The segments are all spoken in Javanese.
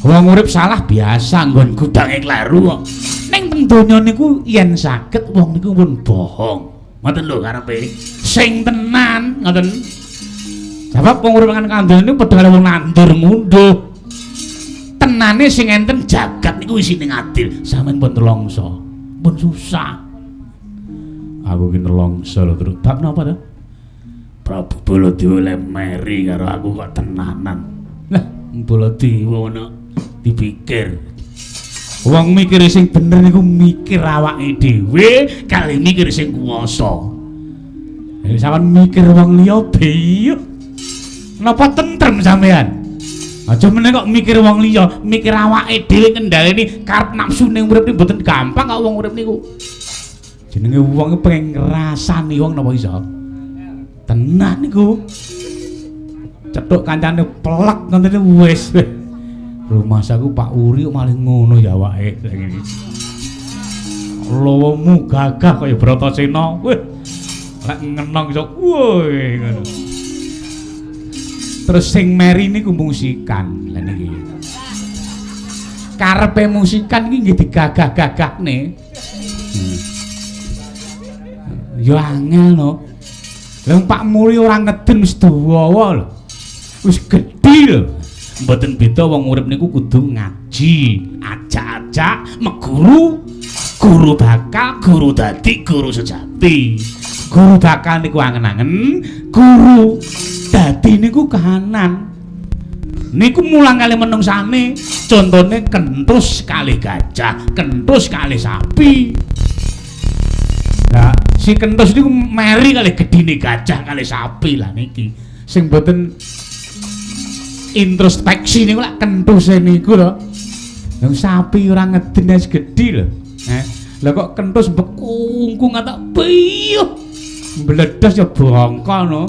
Wong urip salah biasa nggon gudange kleru kok. Ning teng donya niku yen saged wong niku pun bohong. Ngoten lho karepe. Sing tenan ngoten. Sebab wong urip kan kandhane niku padha karo wong nandur ngunduh. Tenane sing enten jagat niku isine ngadil. Sampeyan pun nelongso, pun susah. Aku ki nelongso lho, Truk. Bab napa to? Prabu Baladewa le meri karo aku kok tenanan. Lah, Baladewa ngono dipikir. Wong mikir sing bener niku mikir awake dhewe kali mikir sing kuwasa. Nek sampean mikir wong liya biyuh. Napa tentrem sampean? Aja meneh kok mikir wong liya, mikir awake dhewe ngendhaleni karep nafsune urip niku mboten gampang kok wong urip niku. Jenenge wong pengen ngrasani wong napa iso? Tenan niku. Cethuk kancane plek ngoten wis. Rumasaku Pak Uri kok malah ngono ya awake ngene. Lowomu gagah kaya Bratasena. Wih. Lek ngenong iso woi ngono. Terus sing meri niku musikan lha niki. Karepe musikan iki nggih digagah-gagahne. Ya angel no. Lah Pak Muri ora ngeden wis dawa lho. Wis gedhi lho. Mboten beda wong urip niku kudu ngaji, ajak-ajak meguru, guru bakal, guru dadi, guru sejati. Guru bakal niku angen-angen, guru dadi niku kahanan. Niku mulang kali menungsane, contone kentus kali gajah, kentus kali sapi. Lah si kentus niku meri kali gedine gajah kali sapi lah niki. Sing mboten introspeksi niku lak kentuse niku lho. Wong sapi ora ngeden wis gedhi lho. Lah kok kentus bekungkung atak piyuh. Mbledos ya bongko no.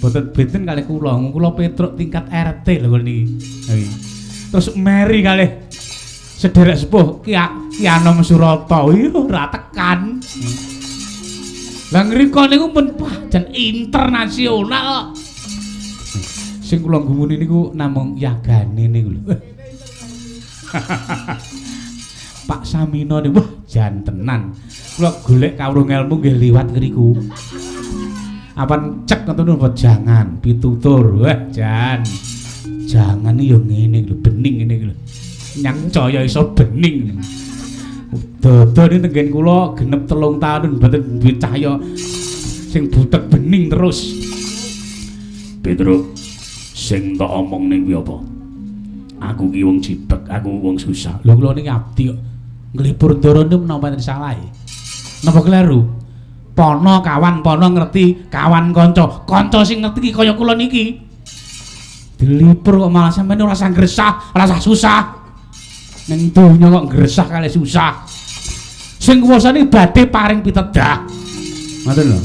Boten benten kali kula, kula Petruk tingkat RT lho niki. Terus meri kalih sederek sepuh Ki Anom Surata. Iya ora tekan. Lah ngriko niku pun wah jan internasional kok. Sing kula gumuni niku namung yagane niku lho. Pak Samino niku wah jan tenan. Kula golek kawruh ngelmu nggih liwat ngriku. Apan cek ngoten apa jangan pitutur. Wah jan. Jangan ya ngene lho bening ngene iki lho. Nyang caya iso bening. Dodo niki tenggen kula genep 3 taun mboten duwe cahya sing butek bening terus. Petruk sing tak omongne kuwi apa? Aku ki wong jibek, aku wong susah. Lho kula niki abdi kok nglipur ndara niku menapa enten salahe? Napa kleru? Pono kawan, pono ngerti, kawan kanca. Kanca sing ngerti ki kaya kula niki. Dilipur kok malah sampeyan ora usah gresah, ora usah susah. Ning donya kok gresah kali susah. Sing kuwasane badhe paring pitedah. Ngoten lho.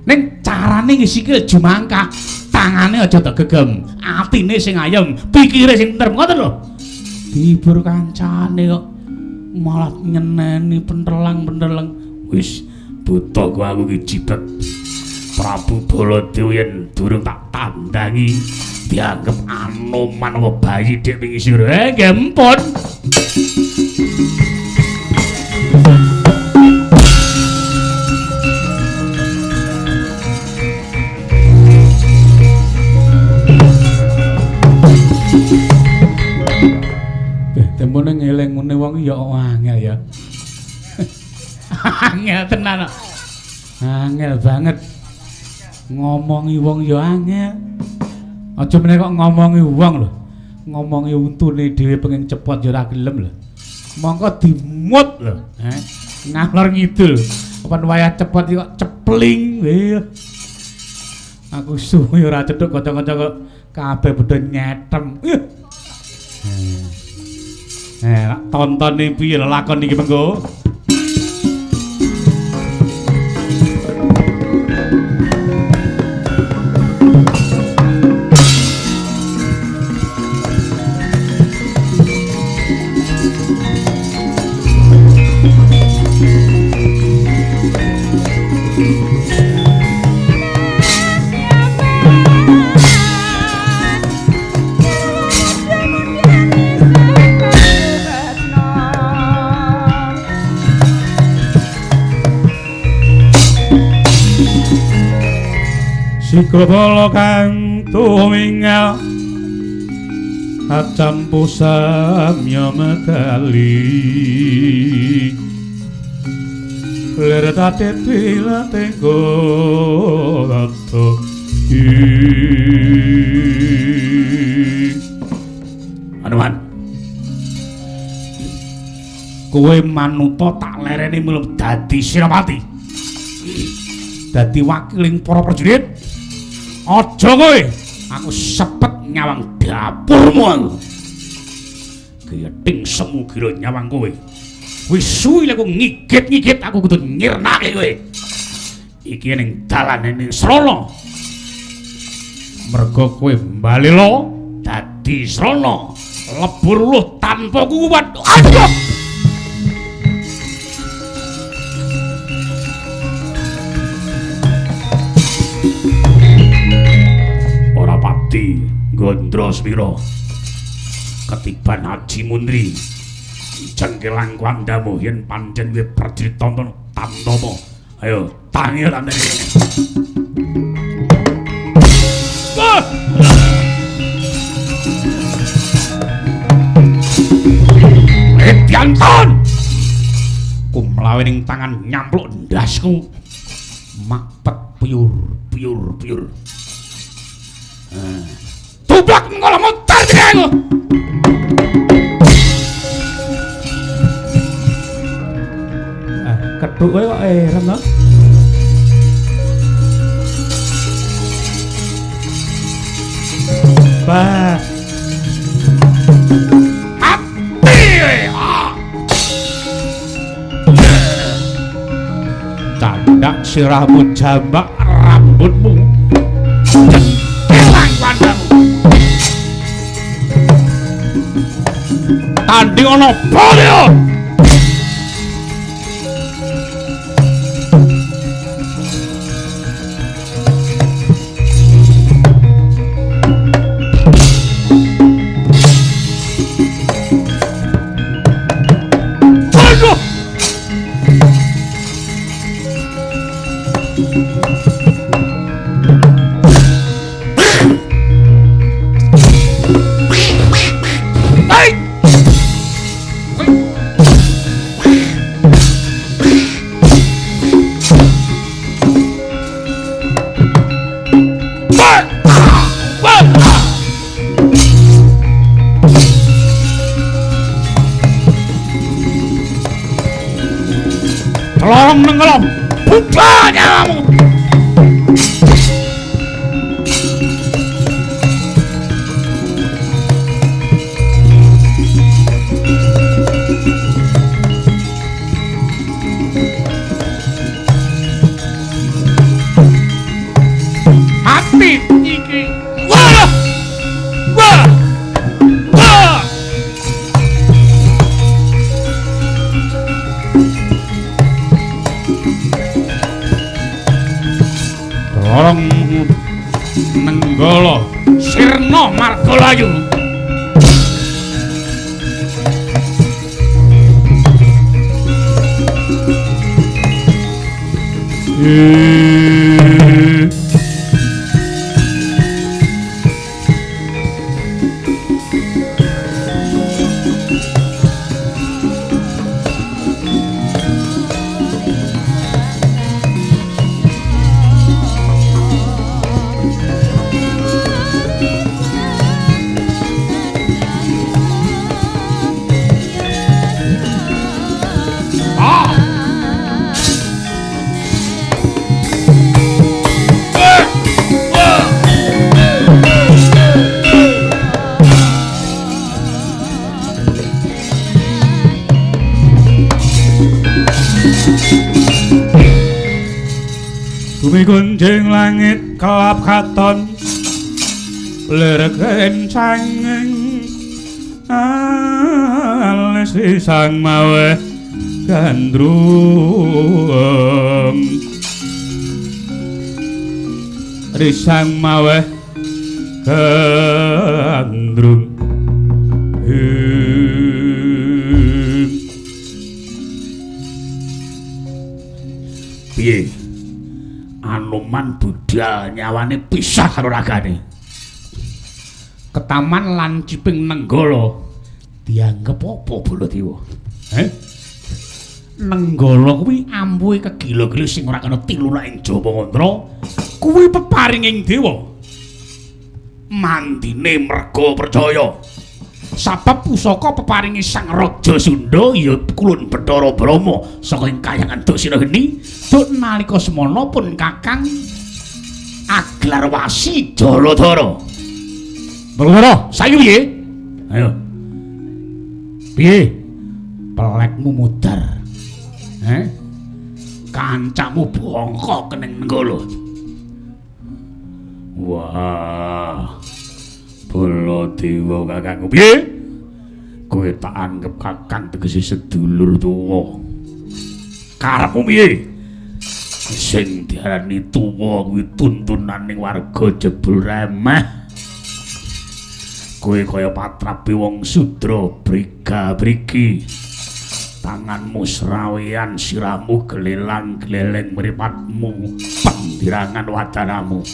Ning carane nggih sikil jumangkah. Tangane aja tegegem, atine sing ayem, pikire sing tentrem, ngoten lho. Dihibur kancane kok malah nyeneni pentelang-pentelang. Wis buta ku aku ki jibek. Prabu Baladewa yen durung tak tandangi dianggep anoman apa bayi dik wingi sore. Nggih empun. Tempone ngeling ngene wong ya angel ya. Angel tenan kok. Angel banget. Ngomongi wong ya angel. Aja meneh kok ngomongi wong lho. Ngomongi untune dhewe pengen cepot ya ora gelem lho. Mongko dimut lho, Ngalor ngidul. Kapan wayah cepot iki kok cepling. Aku suwe ora cethuk kanca-kanca kok kabeh padha nyetem. Tontone piye lelakon iki mengko? Sigra kang tumingal kacampu samya medali lir tate tilate goto. Anuman, kowe manuta tak lereni melu dadi Senopati, dadi wakiling para prajurit. Aja kowe, aku sepet nyawang dapurmu aku. Geting semu gira nyawang kowe. Wis suwi lek ngigit-ngigit aku kudu nyirnake kowe. Iki ning dalane ning Srana. Merga kowe mbalelo dadi Srana, lebur uluh tanpa kuwat. Aduh! Ora pati Gondra Swira ketiban Haji Mundri jengkelang kuandamu yen pancen kowe prajurit tonton tamtama. Ayo tangi tantene. Edianton kumlawe ning tangan nyampluk ndasku mapet puyur puyur puyur. Tublak ngolah mutar aku. Kethuk kowe kok heran to. Bah. Mati kowe. Candak sirahmu jambak rambutmu. Jengkelang pandamu. Tanding ana boleh. Tolong nenggelom, buka nyawamu. Mati iki. Wah! Wah! Wah! Tolong nenggala sirna margalayu. Bumi gunjing langit kelap katon lir kencanging alis sang mawe gandrung risang mawe gandrung. Piye? Anoman budhal nyawane pisah karo ragane. Ketaman lanciping Nenggala dianggep apa Baladewa? Heh? Nenggala kuwi ampuhe kegila-gila sing ora kena tiluna ing Jawa Mantra, kuwi peparinging dewa. Mandine merga percaya. Sabab pusaka peparingi Sang Raja Sunda ya Kulon Bathara Brahma saka ing kayangan Daksina Geni, duk nalika semana pun Kakang Aglarwasi Jaladara. Bathara, saiki piye? Ayo. Piye? Pelekmu mudar. Heh? Kancamu bongkok kening Nenggala. Wah. Baladewa kakangku piye? Kowe tak anggep kakang tegese sedulur tuwa. Karepmu piye? Sing diarani tuwa kuwi tuntunaning warga jebul remeh. Kowe kaya patrape wong sudra briga-brigi. Tanganmu srawean, sirahmu gelelang-gleleng, mripatmu pendirangan wadanamu.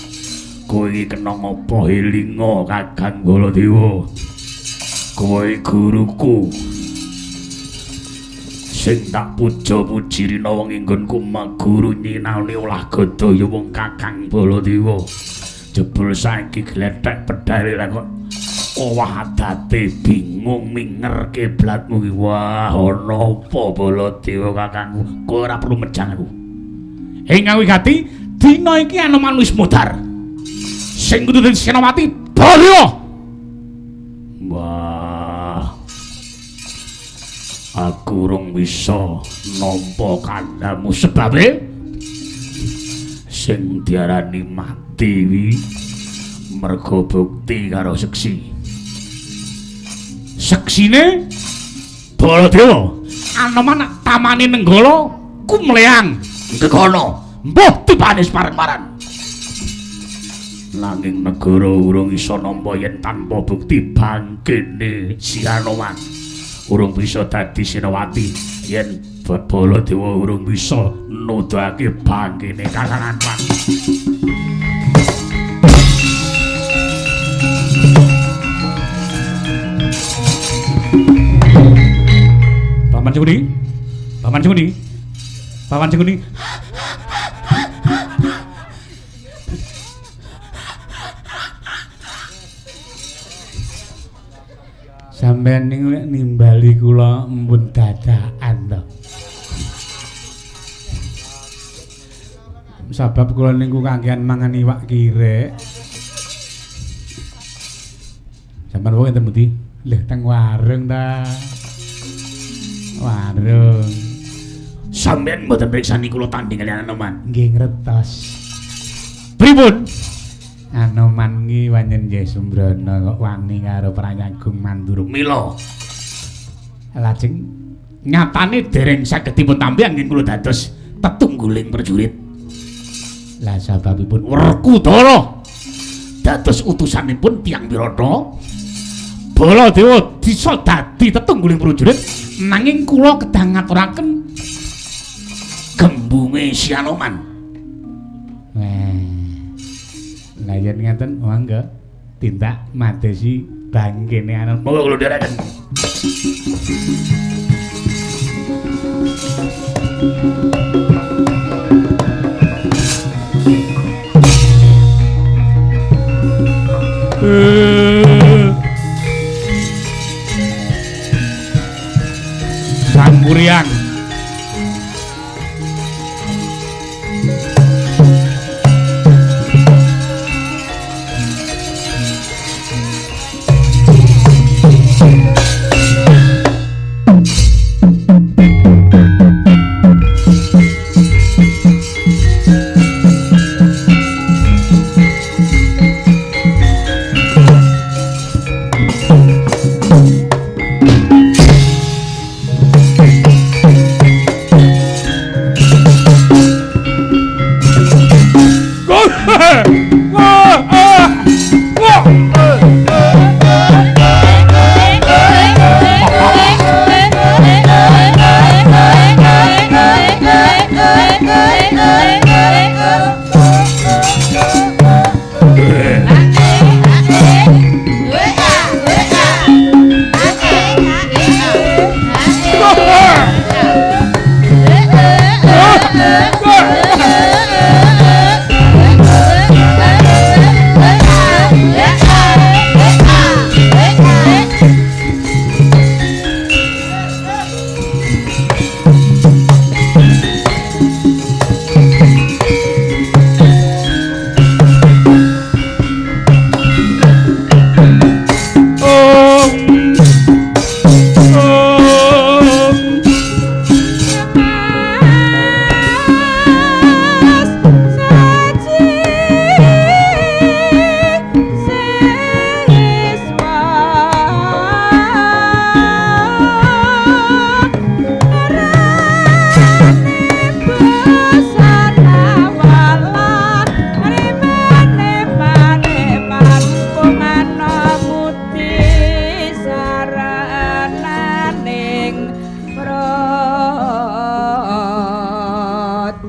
Kowe iki kena ngapa elinga Kakang Baladewa? Kowe guruku sing tak puja-puji rina wengi nggonku maguru nyinaoni olah gada ya wong Kakang Baladewa. Jebul saiki glethek pedhare ra kok owah adate bingung minger kiblatmu iki. Wah, ana apa Baladewa kakangku? Kowe ora perlu mejang aku. Ing ngawigati dina iki Anoman wis mudhar. Sing kudu dadi Senopati Baladewa. Wah. Aku urung bisa nampa kandhamu sebabe sing diarani mati wi merga bukti karo seksi. Seksine Baladewa. Anoman tamane Nenggala kumleang gegono. Mbuh tibane separeng-pareng. Nanging negara urung iso nampa yen tanpa bukti bangkene si Anoman. Urung bisa dadi Senopati yen Baladewa urung bisa nuduhake bangkene Kakang Anoman. Paman Cengkuni, Paman Cengkuni, Paman Cengkuni. Sampeyan niku nek nimbali kula empun dadakan to. Sabab kula niku kakean mangan iwak kirek. Sampeyan wong enten pundi? Lho teng warung ta. Warung. Sampeyan mboten mriksani kula tanding kaliyan Anoman? Nggih ngertos. Pripun? Anoman ki wanyen Jaya Sumbrana kok wani karo Prayagung Mandura. Mila lajeng nyatane dereng saged dipun tampi anggen kula dados tetungguling prajurit. Lah sababipun Werkudara dados utusanipun tiyang Wirata. Baladewa bisa dadi tetungguling prajurit nanging kula kedah ngaturaken gembunge si Anoman. Lah yen ngaten monggo tindak madesi bangkene Anoman. Monggo kula dherekaken. Sangkuriang.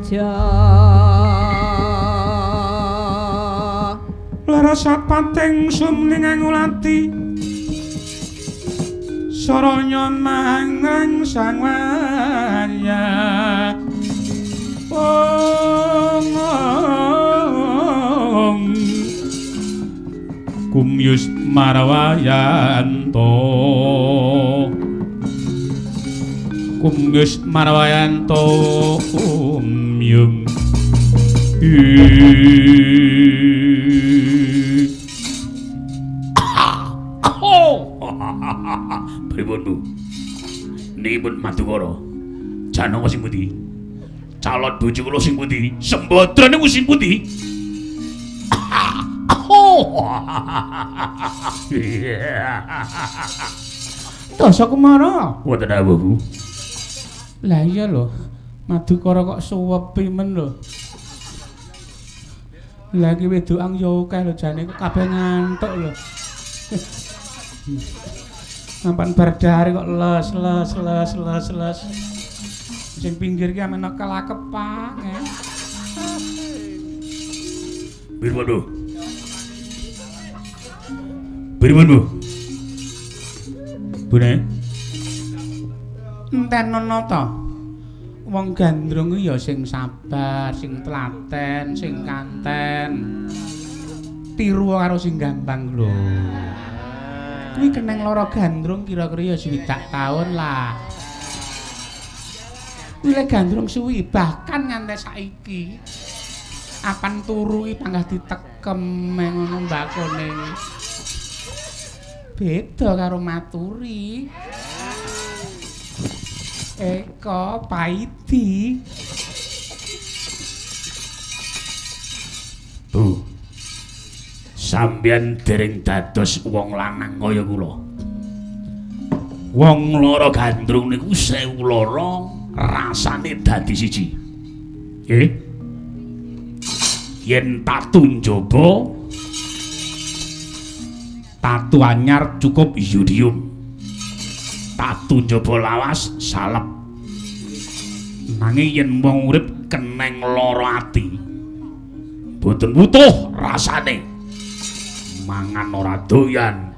praja. Leres sapating sumning angulati saranya mangrang sang waya. Ong kumyus marwayanto, kumyus marwayanto umyum. Pripun Bu? Nipun Madukara. Janaka sing pundi? Calon bojo kula sing pundi? Sembadra niku sing pundi? Dasa Kumara. Wonten apa, Bu? Lah iya lho. Madukara kok suwepi men lho. Lah iki wedokan ya akeh lho jane kok kabeh ngantuk lho. Nampan berdari kok les les les les les. Sing pinggir ki ame kelakepan. Pripun, Bu? Pripun, Bu? Bune? Entenono ta. Wong gandrung ya sing sabar, sing telaten, sing kanten. Tiru karo sing gampang lho. Kuwi keneng lara gandrung kira-kira ya 60 taun lah. Kuwi lek gandrung suwi bahkan nganti saiki. Apan turu iki panggah ditekem ngono mbakone. Beda karo maturi. Eko Paidi. Bu. Sampeyan dereng dados wong lanang kaya kula. Wong lara gandrung niku 1000 lara rasane dadi siji. Nggih. Yen tatu njaba tatu anyar cukup yodium. Tatu njaba lawas salep. Nanging yen wong urip keneng lara ati, boten wutuh rasane. Mangan ora doyan,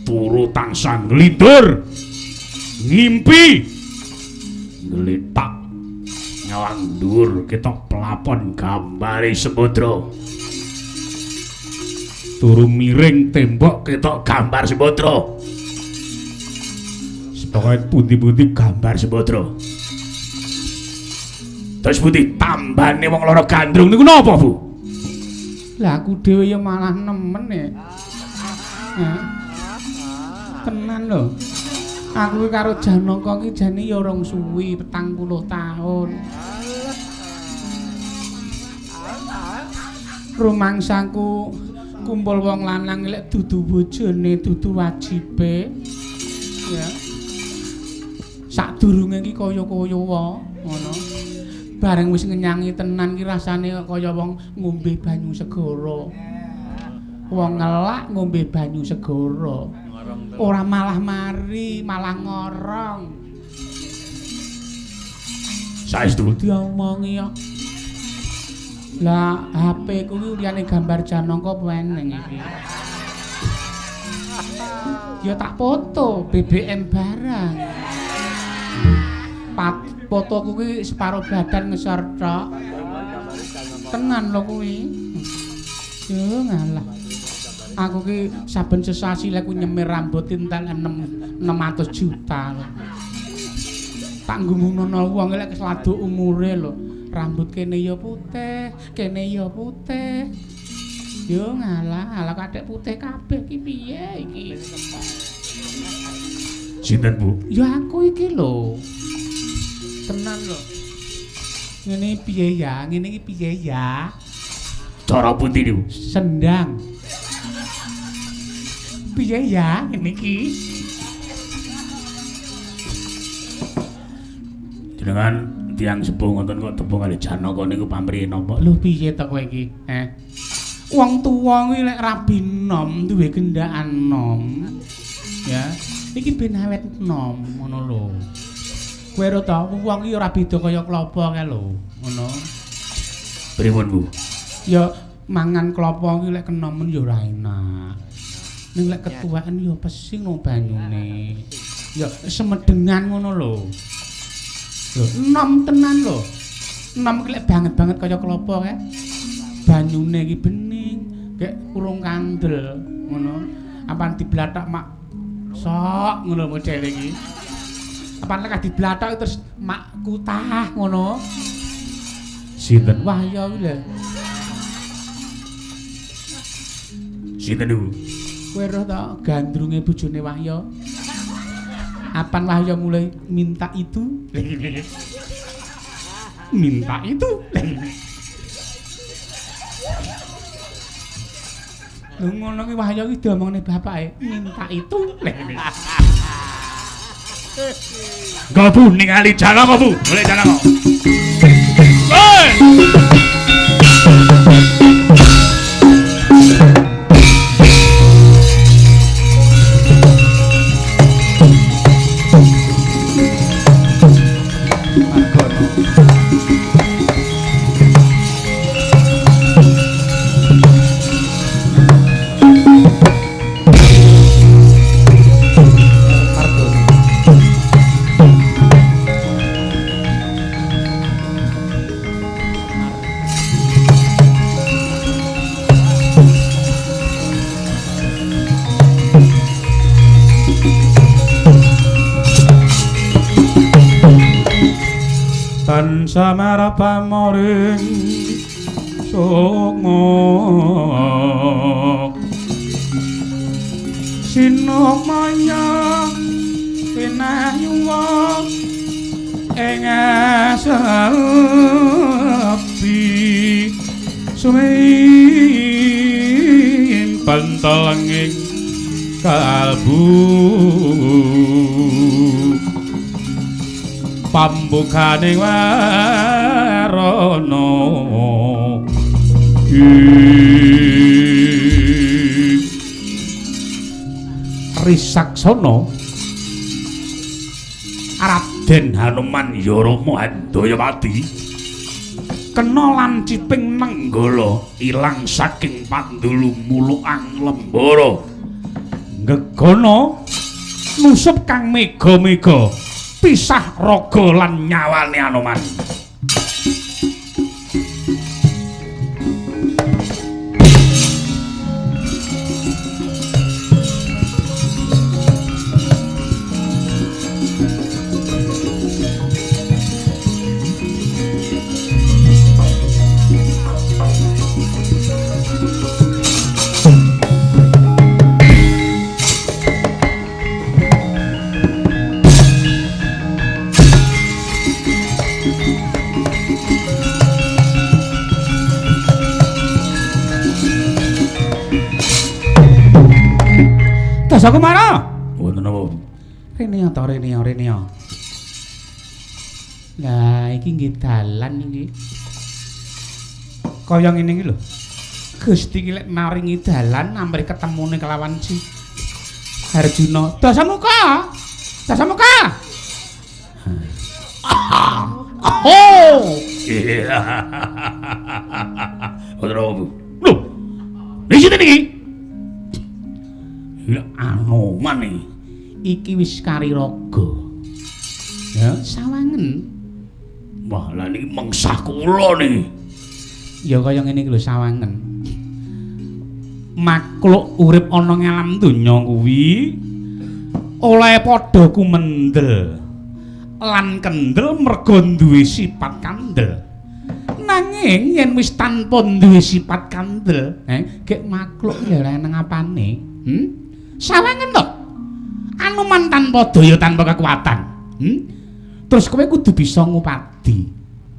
turu tansah nglindur, ngimpi ngletak nyawang dhuwur ketok plapon gambare Sembadra. Turu miring tembok ketok gambar Sembadra. Pokoke pundi-pundi gambar Sembadra. Terus pundi tambane wong lara gandrung niku napa, Bu? Lah aku dhewe ya malah nemen e. Tenan lho. Aku karo Janaka ki jane ya rong suwi, 40 taun. Rumangsaku kumpul wong lanang lek dudu bojone, dudu wajibe. Ya. Sadurunge iki kaya-kaya ngono. Bareng wis ngenyangi tenan ki rasane kaya wong ngombe banyu segara. Wong ngelak ngombe banyu segara. Ora malah mari, malah ngorong. Saestu diomongi kok. Lah HP ku ki liyane gambar Janaka apa eneng iki? Ya tak foto BBM barang. Fotoku ki separo badan ngesor tok. Tenan lho kuwi. Yo ngalah. Aku ki saben sesasi lek nyemir rambut entek 600 juta lho. Tak nggumungno wong lek keslado umure lho. Rambut kene ya putih, kene ya putih. Yo ngalah, ala kathek putih kabeh ki piye iki? Sinten, Bu? Ya aku iki lho. Tenan lho. Ngene piye ya? Ngene iki piye ya? Cara pundi niku? Sendang. Piye ya ngene iki? Jenengan tiyang sepuh ngoten kok tepung kali Janaka niku pamrih napa? Lho piye to kowe iki? Wong tuwa kuwi lek rabi nom duwe gendaan nom. Ya, iki ben awet nom ngono lho. Kowe ora ta wong iki ora beda kaya klapa kae lho, ngono. Pripun, Bu? Ya mangan klapa iki lek kenomen ya ora enak. Ning lek ketuweken ya pesing no banyune. Ya semedengan ngono lho. Lho, enom tenan lho. Enom iki lek banget-banget kaya klapa kae. Banyune iki bening, gek urung kandel ngono. Apan diblathak mak sok ngono modele iki. Apan lek diblathak terus mak kutah ngono. Sinten? Wahya kuwi lho. Sinten niku? Kowe roh ta gandrunge bojone Wahya? Apan Wahya mulai minta itu? Minta itu. Lho ngono ki Wahya ki diomongne bapake, minta itu. Nggo Bu ningali Janaka Bu, golek Janaka. Hei! Samarapamoring sukma sinumaya pinayuwa ing asepi sumin pentelenging kalbu pambukane warana Risaksana Raden Hanuman Yarama Handayawati kena lanciping nenggala ilang saking pandulu muluang lembara gegana nusup kang mega-mega pisah raga lan nyawane Anoman. Dasakumara. Wonten napa? Rene ta rene rene. Lah iki nggih dalan iki. Kaya ngene iki lho. Gusti iki lek maringi dalan amrih ketemune kelawan si Arjuna. Dasamuka. Dasamuka. Oh. Wonten napa, Bu? Lho. Niki sinten iki? Ya Anoman iki. Iki wis kari raga. Ya, sawangen. Wah, lah niki mengsah kula niki. Ya kaya ngene iki lho sawangen. Makhluk urip ana ing alam donya kuwi oleh padha kumendel lan kendel merga duwe sifat kandel. Nanging yen wis tanpa duwe sifat kandel, gek makhluk ya ora eneng apane. Sawangen to. Anoman tanpa daya, tanpa kekuatan. Terus kowe kudu bisa ngupadi.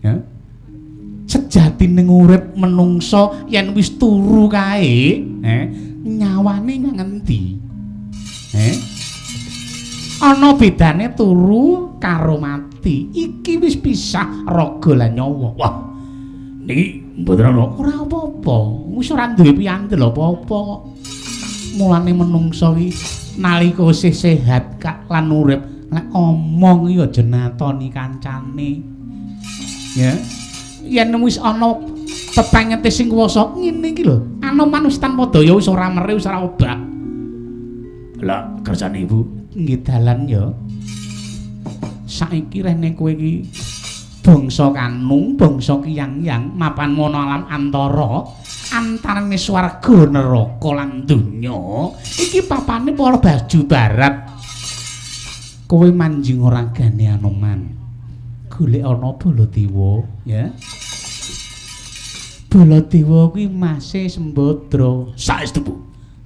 Ya. Sejatine urip menungsa yen wis turu kae, nyawane nang endi? Ana bedane turu karo mati. Iki wis pisah raga lan nyawa. Wah. Niki mboten ana ora apa-apa. Wis ora duwe piyandel apa-apa kok. Mulane menungsa iki nalika isih sehat lan urip Lek omong iki aja natoni kancane. Ya. Yen wis ana pepengete sing kuwasa ngene iki lho. Anoman wis tanpa daya wis ora mere wis ora obah. Lah kersane Ibu nggih dalan ya. Saiki rene kowe iki bangsa Kanung, bangsa Kiyang-yang, mapan mono alam antara antarane swarga neraka lan donya. Iki papane para baju barat. Kowe manjing ora gane Anoman. Golek ana Baladewa, ya. Baladewa kuwi mase Sembadra. Saestu, Bu.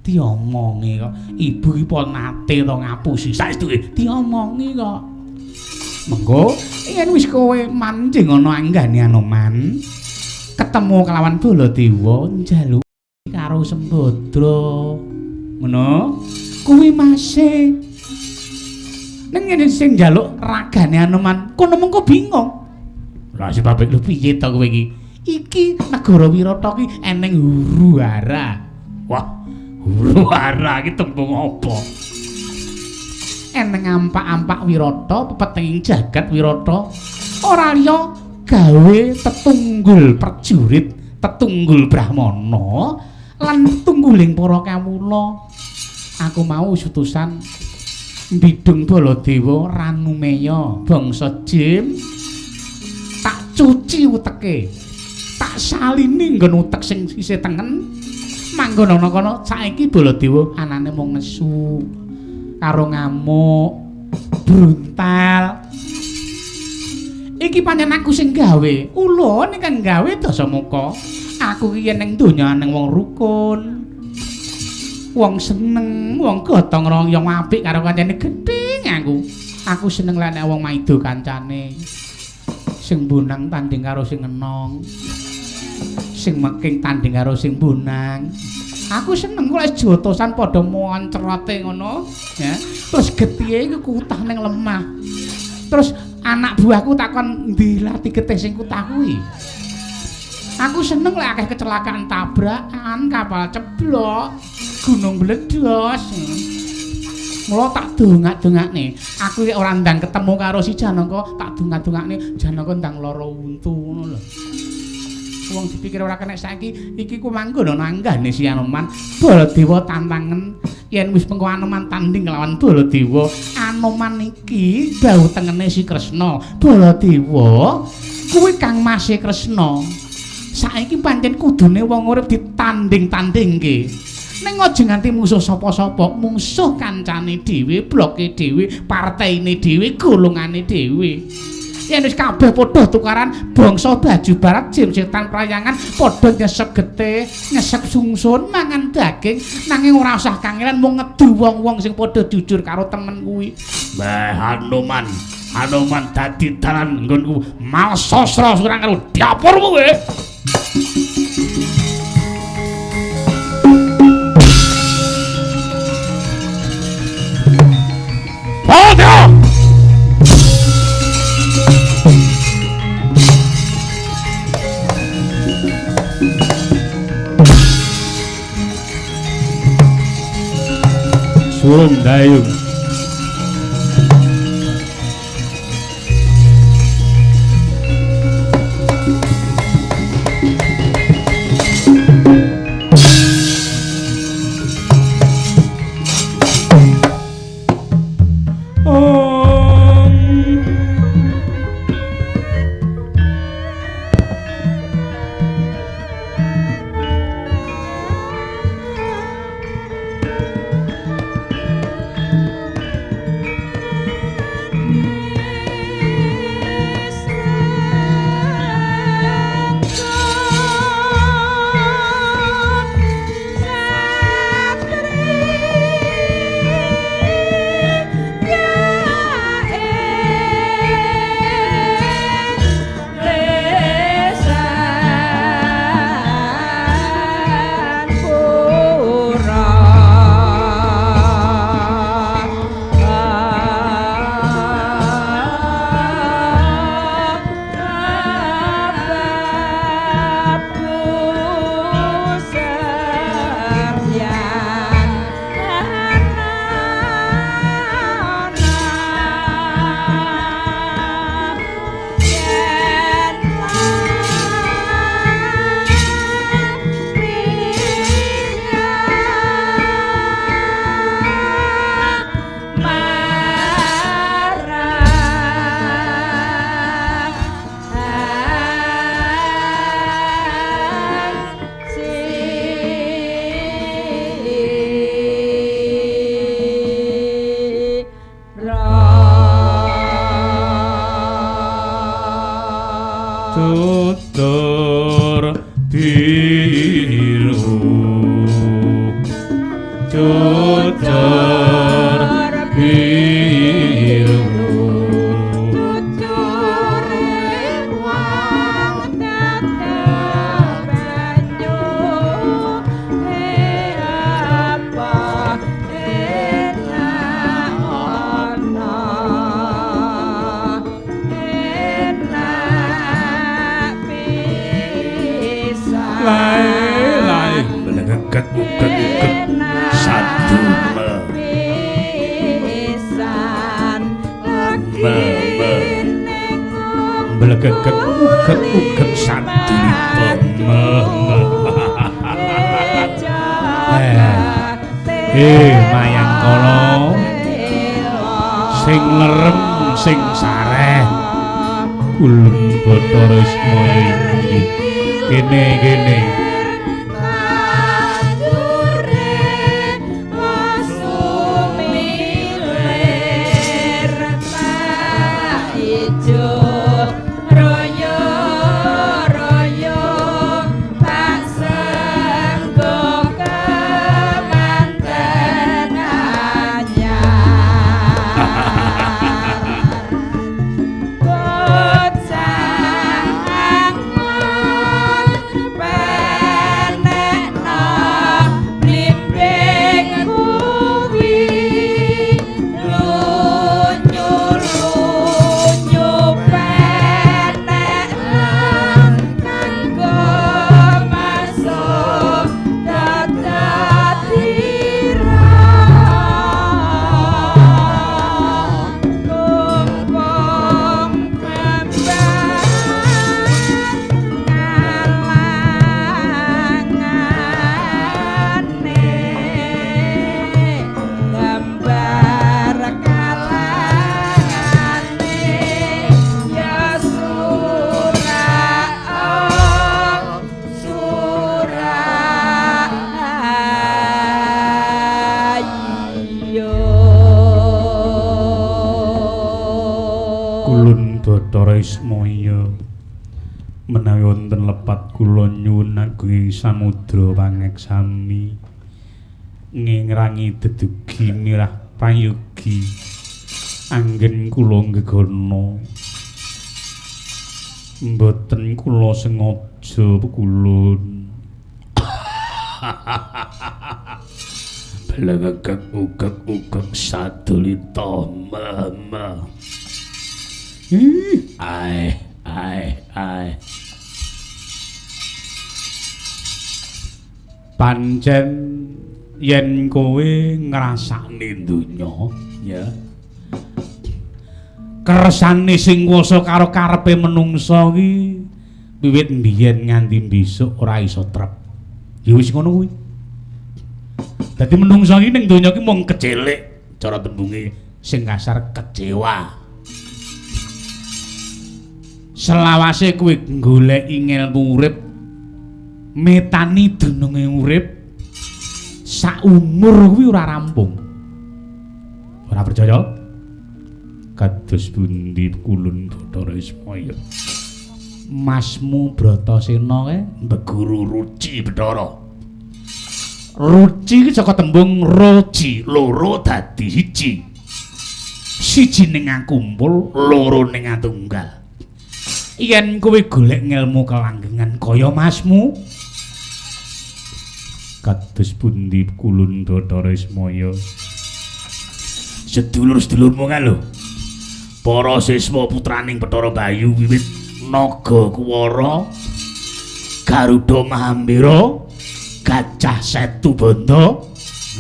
Diomongi kok. Ibu iki pon nate to ngapusi. Saestu diomongi kok. Mengko yen wis kowe manjing ana anggane Anoman, ketemu kelawan Baladewa njaluk karo Sembadra. Ngono? Kuwi mase. Ning ngene sing njaluk ragane Anoman, kono mengko bingung. Lah sebabe lho piye to kowe iki? Iki negara Wirata ki eneng huru-hara. Wah, huru-hara iki tembung apa? Eneng ampak-ampak Wirata, pepetenging jagat Wirata. Ora liya gawe tetunggul prajurit, tetunggul brahmana lan tetungguling para kawula. Aku mau utusan Bidung Baladewa Ranumeya bangsa Jim. Tak cuci uteke. Tak salini nggon utek sing isih tengen. Manggon ana kono saiki Baladewa anane mung nesu karo ngamuk, bruntal. Iki pancen aku sing gawe. Ulun ingkang gawe Dasamuka. Aku iki yen ning donya nang wong rukun. Wong seneng, wong gotong royong apik karo kancane gething aku. Aku seneng lek nek wong maido kancane. Sing bonang tanding karo sing enong. Sing meking tanding karo sing bonang. Aku seneng kok lek jotosan padha moncrote ngono, ya. Terus getihe iku kutah ning lemah. Terus anak buahku takon ndi lati getih sing kutah kuwi. Aku seneng lek akeh kecelakaan tabrakan, kapal ceblok, gunung bledos. Mula tak dongak-dongakne, aku iki ora ndang ketemu karo si Janaka, tak dongak-dongakne Janaka ndang lara untu ngono lho. Wong dipikir ora kena saiki, iki ku manggon ana anggane si Anoman. Baladewa tantangen yen wis mengko Anoman tanding lawan Baladewa. Anoman iki bau tengene si Kresna. Baladewa kuwi kang mase Kresna. Saiki pancen kudune wong urip ditanding-tandingke. Ning aja nganti musuh sapa-sapa, musuh kancane dhewe, bloke dhewe, partaine dhewe, golongane dhewe. Yen wis kabeh padha tukaran bangsa baju barat jim setan prayangan padha nyesep getih, nyesep sungsun, mangan daging, nanging ora usah kangelan mung ngedu wong-wong sing padha jujur karo temen kuwi. Mbah Anoman, Anoman dadi dalan nggonku malsastra surang karo dapurmu kowe. Surung dayung. Cucur biru, cucur biru, cucure wong dadak banyu apa enak ana enak pisan Lae lae Belegeget uget uget sadu me pisan Me, me. Belegeget uget uget sadulita me me. Mayangkara sing lerem sing sareh kulun Bathara Ismaya iki kene kene. Kulun Bathara Ismaya menawi wonten lepat kula nyuwun agunging samudra pangeksami ngingrangi dedugi mirah prayogi anggen kula nggegana mboten kula sengaja kulun. Belegeget uget uget sadulita me me. Ae ae ae. Pancen yen kowe ngrasakne donya ya kersane sing kuwasa karo karepe menungsa iki wiwit mbiyen nganti besok ora iso trep. Ya wis ngono kuwi. Dadi menungsa iki ning donya iki mung kecelik cara tembunge sing kasar kecewa. Selawase kowe goleki ngelmu urip, metani dununge urip sak umur kuwi ora rampung. Ora percaya? Kados pundi kulun Bathara Ismaya? Masmu Bratasena kae Mbeguru Ruci Bathara. Ruci iki saka tembung roji, loro dadi siji. Siji ning akumpul, loro ning atunggal. Yen kowe golek ngelmu kelanggengan kaya masmu, kados pundi kulun Bathara Ismaya? Sedulur-sedulurmu kae lho. Para siswa putraning Bathara Bayu wiwit Naga Kuwara, Garuda Mahambira, Gajah Setubandha,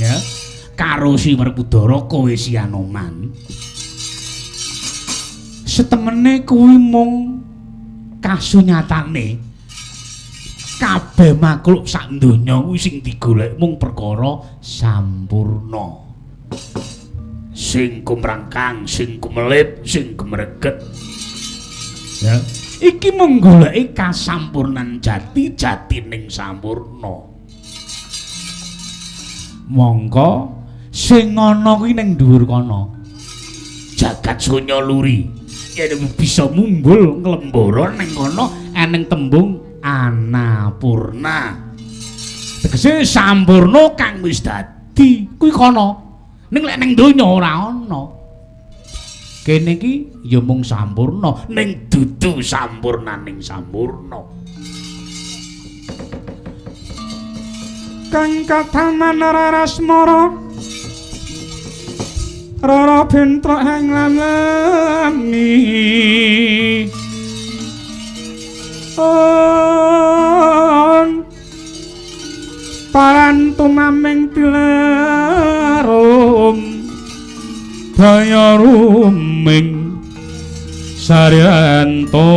ya, karo Si Werkudara kowe Si Anoman. Setemene kuwi mung kasunyatane kabeh makhluk sak donya kuwi sing digolek mung perkara sampurna. Sing kumrangkang, sing kumelip, sing kumreget. Ya, iki mung goleki kasampurnan jati jatining sampurna. Mongko sing ana kuwi ning dhuwur kono. Jagat sunya luri. Yen bisa mumbul nglembara ning kono eneng tembung anapurna. Tegese sampurna kang wis dadi kuwi kono. Ning lek ning donya ora ana. Kene iki ya mung sampurna ning dudu sampurnaning sampurna. Kang kataman rarasmara rara bentrok ing lami on paran tumaming pilarum daya ruming saryanto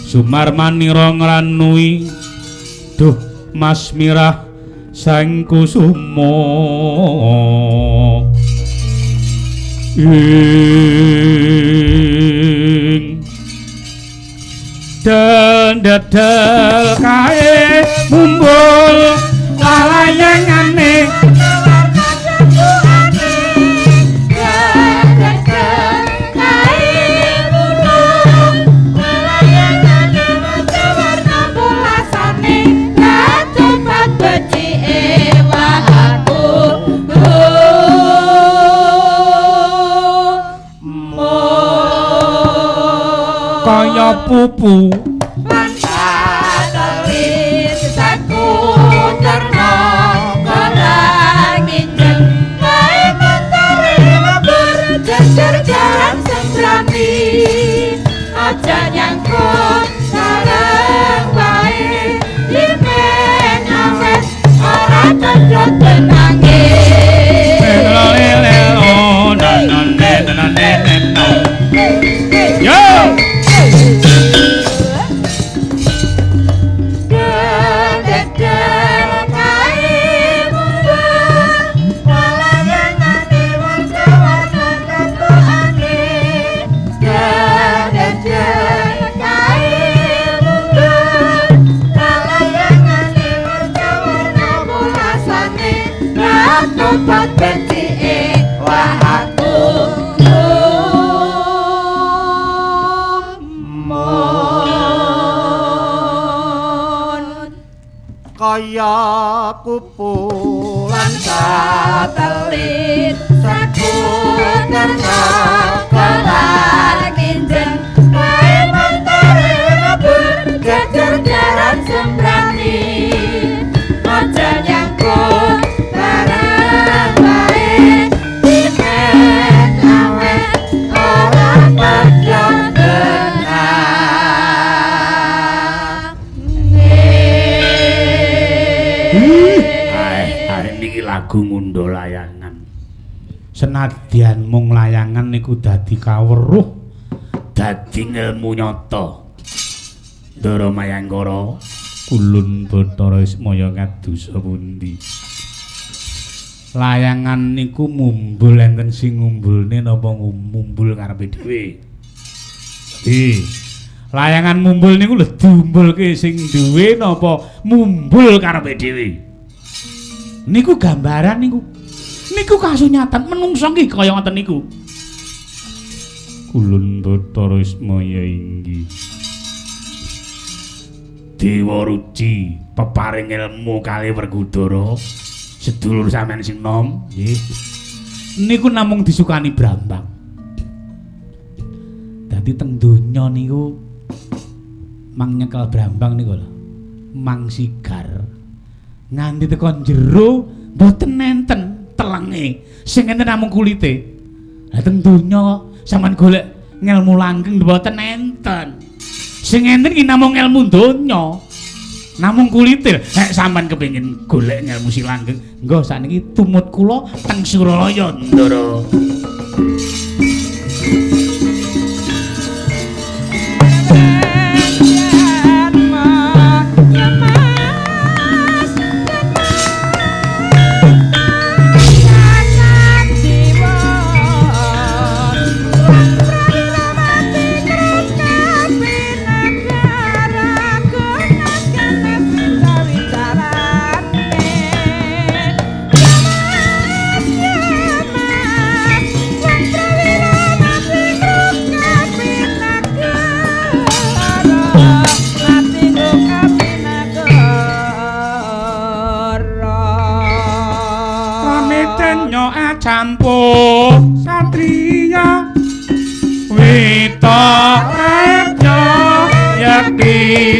sumarmanira ngranui duh Mas Mirah Sang Kusuma ing dandadal kae mumbul lalayangane kaya pupu lan satelit saku terna kolang injen kae mentari mabur jejer jaran sembrani aja nyangkut sareng wae limen awet ora cocok tenange. Yo! Kaya kupu lan satelit saku terna kolang injen kae mentari mabur jejer jaran sembrani aja nyangkut barang wae dimen awet ora padha tenang. Niki lagu ngundha layangan. Senadyan mung layangan niku dadi kaweruh, dadi ngelmu nyata. Ndara Mayangkara, kulun Bathara Ismaya kadosa pundi? Layangan niku mumbul enten sing ngumbulne napa mumbul karepe dhewe? Layangan mumbul niku lho diumbulke sing duwe napa mumbul karepe dhewe? Niku gambaran niku. Niku kasunyatan menungso nggih kaya ngoten niku. Kulun Bathara Ismaya inggih. Dewa Ruci peparing ilmu kali Werkudara sedulur sampeyan sing nom nggih. Niku namung disukani Brambang. Dadi teng donya niku mang nyekel Brambang niku lho. Mang sigar. Nganti tekan jero mboten enten telenge, sing enten namung kulite. Lah teng donya sampean golek ngelmu langgeng mboten enten. Sing enten ki namung ngelmu donya. Namung kulite. Nek sampean kepengin golek ngelmu sing langgeng, nggo sakniki tumut kula teng Suralaya, Ndara. Mas,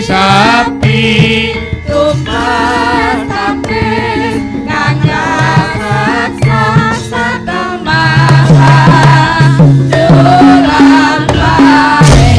Sapi tumbas tapis kang raseksa satemah julang bae.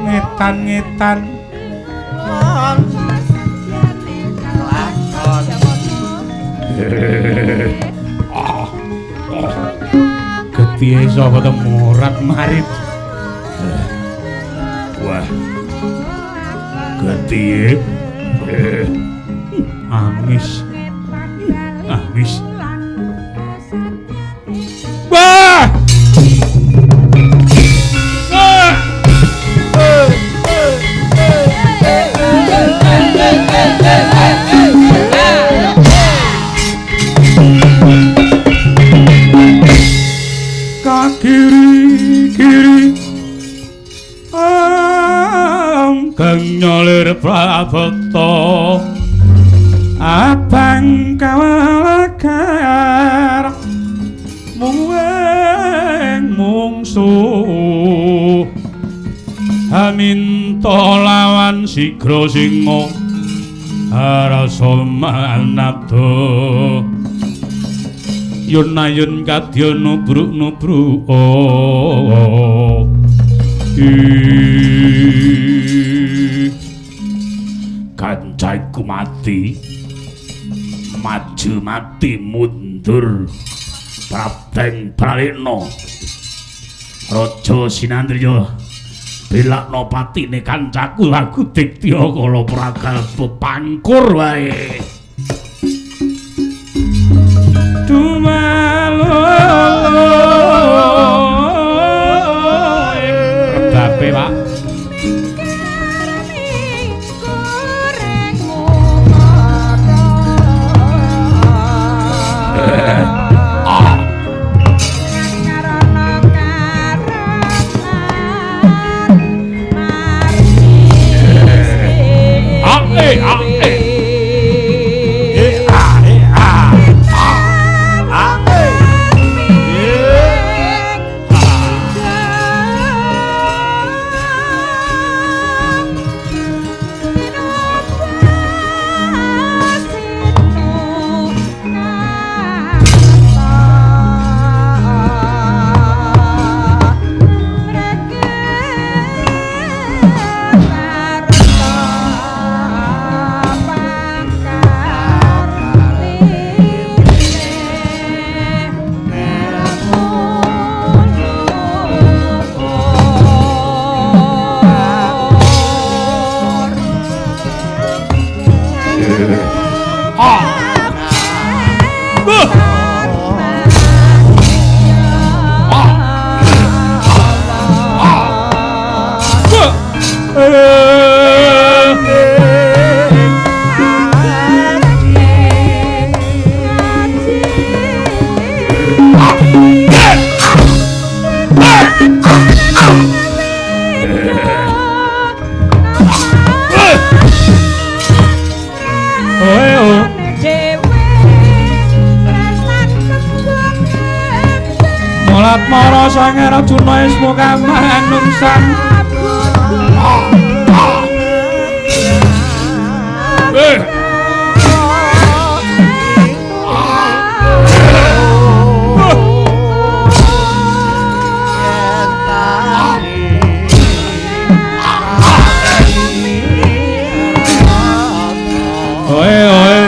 Ngetan-ngetan getihe sapa to murat marit. Wah, getihe amis amis. Wah, kiri kiri angkeng nyolir prabata abang kawalakar mungweng mungsuh haminta lawan sigra singa harasa manado yun ayun kadya nubruk nubruk. Kancaiku mati maju mati mundur Prabeng Pralena Raja Sinandriya belakno patine kancaku aku Diktya kala pragalpa pangkur wae. Rebabe, Pak. Mulat mara sang Arjuna ismu kamanungsan. Oe oe.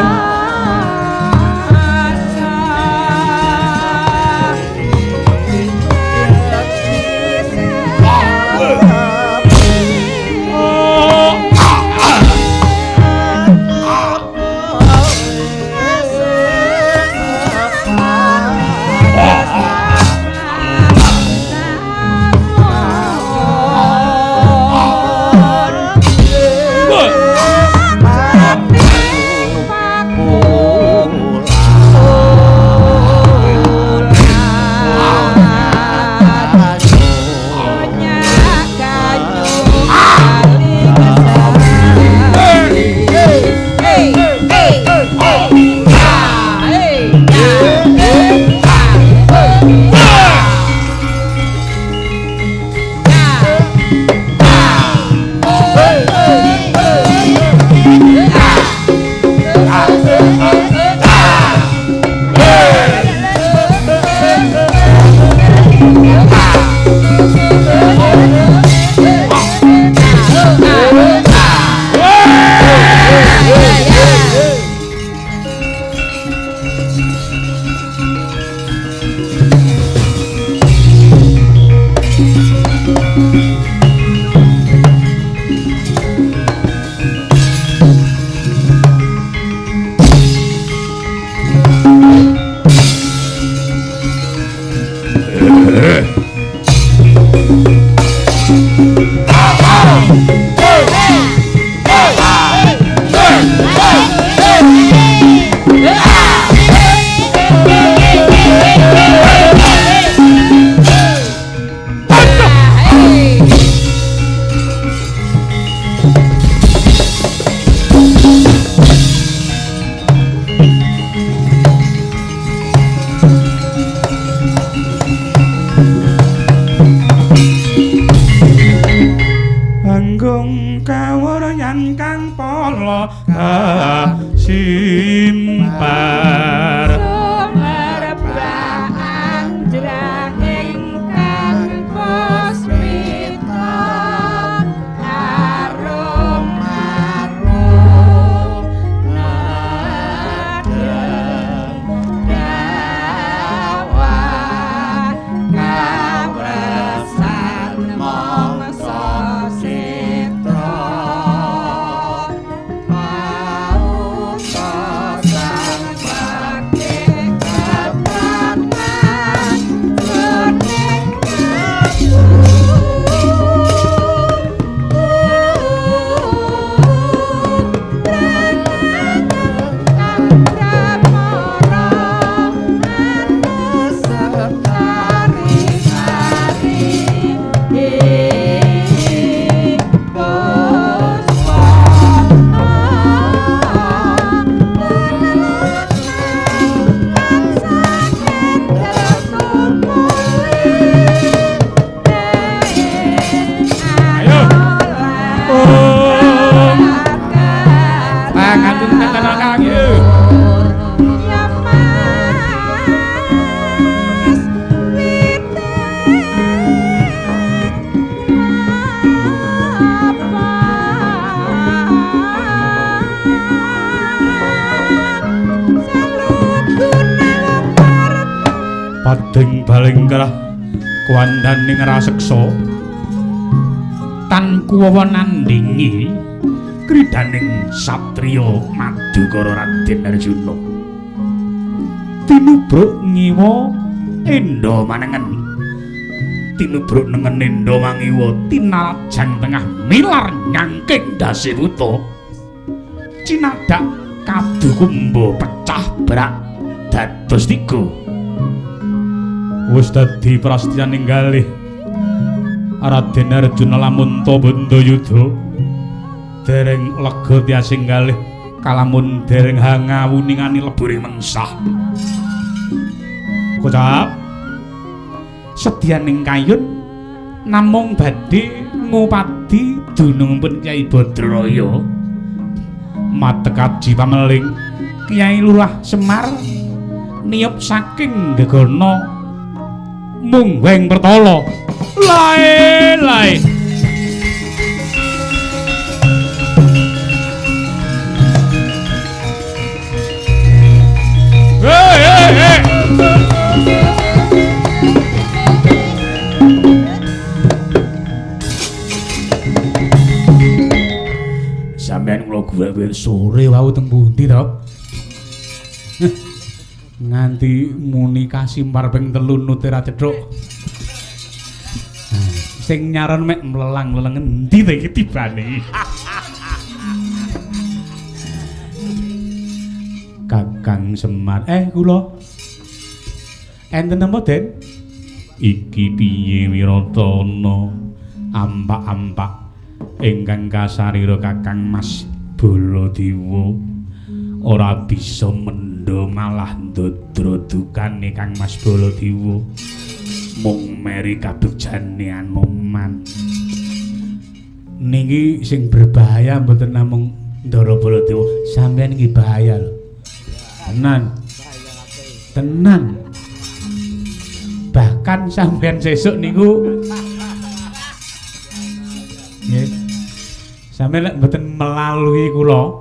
Pading balengkrah kuwandaning raseksa tan kuwawa nandingi kridaning satriya Madukara Raden Arjuna. Tinubruk ngiwa enda manengen, tinubruk nengen enda mangiwa, tinalajang tengah milar nyangking ndase wuta, cinadak kadukumba pecah brak dados tiga. Wis dadi prasetyaning galih Raden Arjuna lamun ta Bandayuda dereng lega tiasing galih kalamun dereng hangawuningani leburing mengsah. Kocap sedyaning kayun namung badhe ngupadi dunungipun Kyai Badraya. Matekaji pameling Kyai Lurah Semar niyup saking gegana mungweng pertala. Lae lae. Hei hei hei. Sampeyan kula guwe sore wau teng pundi to? Nganti muni kasimpar ping 3 nute ra cethuk. Sing nyaron mek mlelang-mleleng endi ta iki tibane? Kakang Semar, kula enten napa, Den? Iki piye Wiratana? Ampak-ampak ingkang kasarira Kakang Mas Baladewa ora bisa mendha malah ndadra dukane Kang Mas Baladewa mung meri kabejane Anoman. Niki sing berbahaya mboten namung Ndara Baladewa, sampeyan iki bahaya lho. Tenan. Tenan. Bahkan sampeyan sesuk niku nggih. Sampeyan lek mboten melalui kula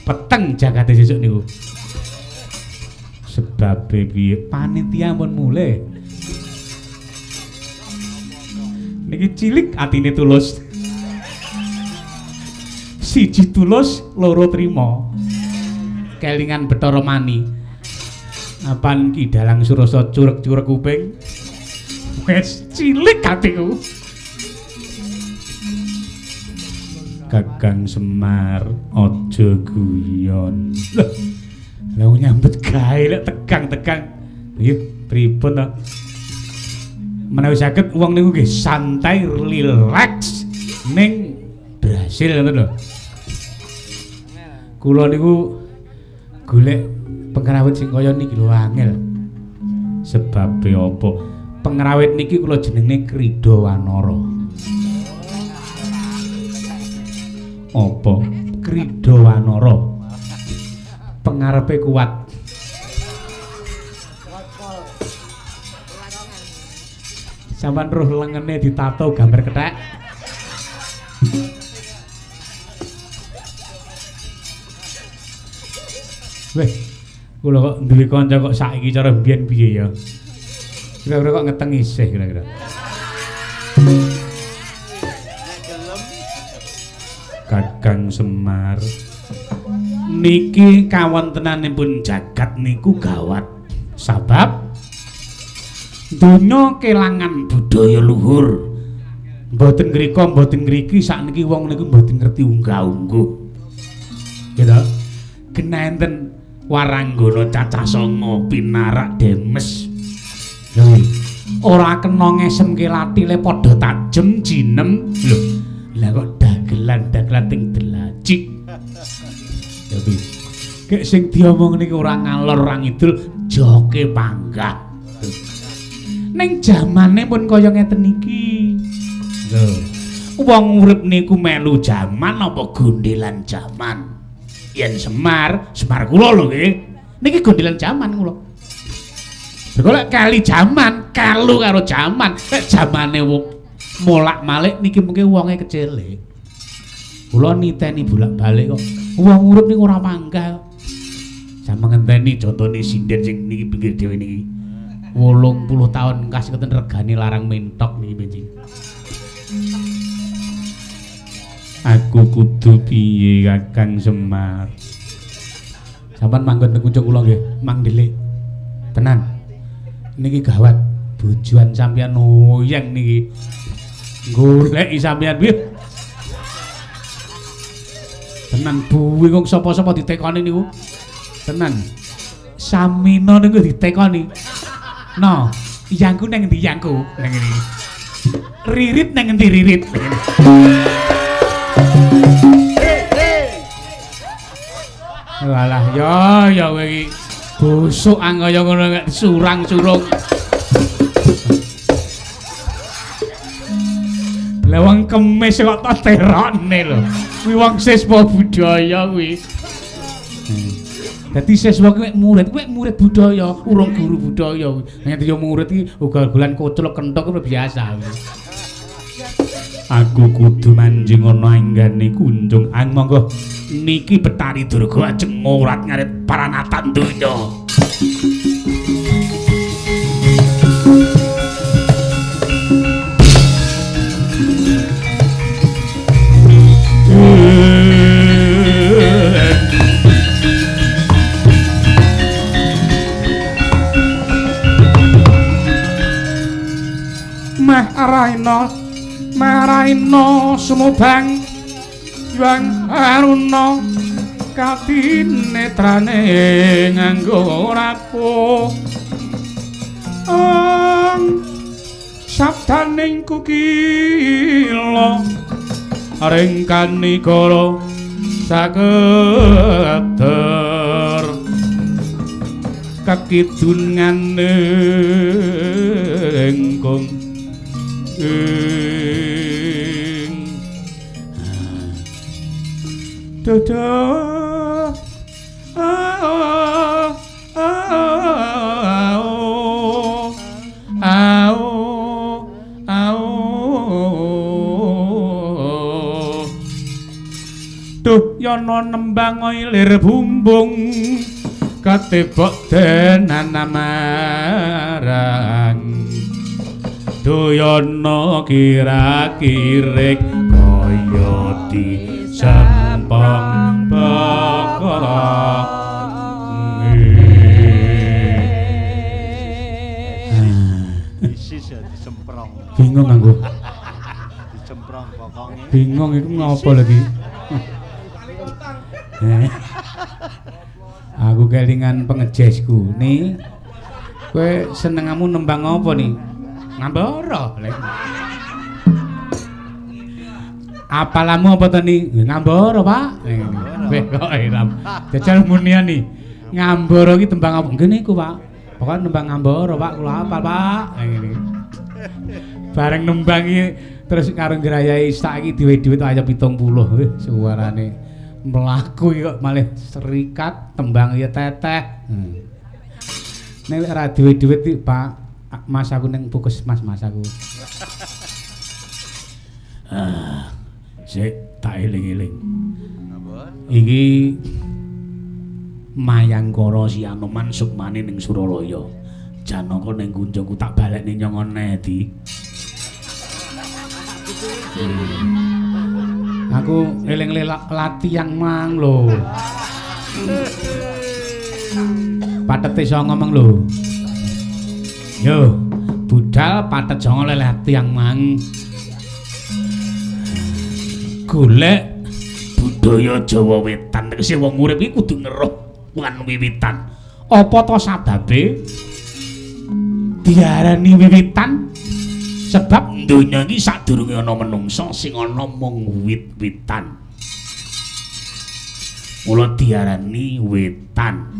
peteng jagate sesuk niku. Sebabe piye? Panitia pun mulih. Niki cilik atine tulus. Siji tulus, loro trima. Kelingan Bathara Mani. Apan Ki Dalang Surasa curek-curek kuping. Wes cilik atiku. Kakang Semar aja guyon. Lho, lha nyambut gawe lek tegang-tegang. Nggih, pripun to? Menawi saged wong niku nggih santai, relax ning berhasil ngoten lho. Kula niku golek pengrawit sing kaya niki lho angel. Sebabe apa? Pengrawit niki kula jenenge Krida Wanara. Apa? Krida Wanara. Pengarepe kuat. Sampeyan roh lengene ditato gambar kethek. Weh, kula kok duwe kanca kok saiki cara mbiyen piye ya? Kira-kira kok ngeteng isih kira-kira. Kakang Semar niki kawontenanipun jagat niku gawat. Sabab donya kelangan budaya luhur. Mboten ngrika mboten ngriki sakniki wong niku mboten ngerti unggah-ungguh. Gitu. Kena enten waranggana cacah sanga pinarak demes. Lho, ora kena ngesemke latile padha tajem jinem. Lho, lah kok dagelan-dagelan ting delacik. Ya piye? Kek sing diomong niki ora ngalor ora ngidul, joke panggah. Ning jamane pun kaya ngeten iki. Lho, wong urip niku melu jaman apa gondelan jaman? Yen Semar, Semar kula lho nggih. Niki gondelan jaman kula. Mergo lek kali jaman, kalu karo jaman, lek jamane molak-malik niki mungkin wonge kecilik. Kula niteni bolak-balik kok. Wong urip niku ora panggah. Sama ngenteni contone sinden sing niki pinggir dhewe niki. 80 tahun kas ngeten regane larang mentok niki benjing. Aku kudu piye Kakang Semar? Sampeyan manggon teng kuncung kula nggih, mang ndelik. Tenan. Niki gawat bojoan sampeyan oyeng niki. Goleki sampeyan piye? Tenan buwing sapa-sapa ditekoni niku. Tenan. Samina niku ditekoni. No, yangku nang endi yangku? Nang ngene. Ririt nang ngendi ririt? Walah ya ya kowe iki busuk kaya ngono surang-surung. Lah wong kemis kok tak terokne lho. Kuwi wong siswa budaya kuwi. Dadi siswa kuwi murid, kuwi murid budaya, urung guru budaya kuwi. Nek yo murid iki ugal-ugalan koclok kenthok kuwi biasa kuwi. Aku kudu manjing ana anggane kunjung. Ang monggo niki Betari Durga ajeng ngorat ngarit paranatan donya. Meh araina maraina sumubang yang aruna katinetrane nganggo rapuh ang sabdaning kukila ring kanikara sakeder kekidungane kung ing dodo ao ao ao duh yana nembang ilir bumbung katebok denan amarang Duyana kira-kirik kaya disempong bokong. Isis ya disemprong. Bingung aku. Disemprong bokonge. Bingung iku ngopo lagi? Aku kelingan pengejesku. Nih, kowe senengamu nembang apa nih? Ngambara. Apalamu apa to ni? Ngambara, Pak. Kowe kok eram. Jajal munian nih. Ngambara iki tembang apa? Nggih niku, Pak. Pokoke nembang ngambara, Pak, kula apal, Pak. Ngene. Bareng nembang iki terus karo ngrayai sak iki duwe-duwe ayo 70. Wih, suarane mlaku iki kok malih serikat tembang ya teteh. Nek ora duwe-duwe iki, Pak, Mas aku neng puskesmas Mas aku. Sik tak eling-eling. Iki Mayangkara si Anoman sukmane ning Suralaya. Janaka ning kunjungku tak balekne nyong ngene di. Aku eling latihan mang lho. Patete iso ngomong lho. Yo, budal patet songo latihan mang. Golek budaya Jawa Wetan tegese wong urip iki kudu ngeruh wan wiwitan. Apa to sababe diarani wiwitan? Sebab donya iki sadurunge ana menungsa sing ana mung wit-witan. Mula diarani wetan.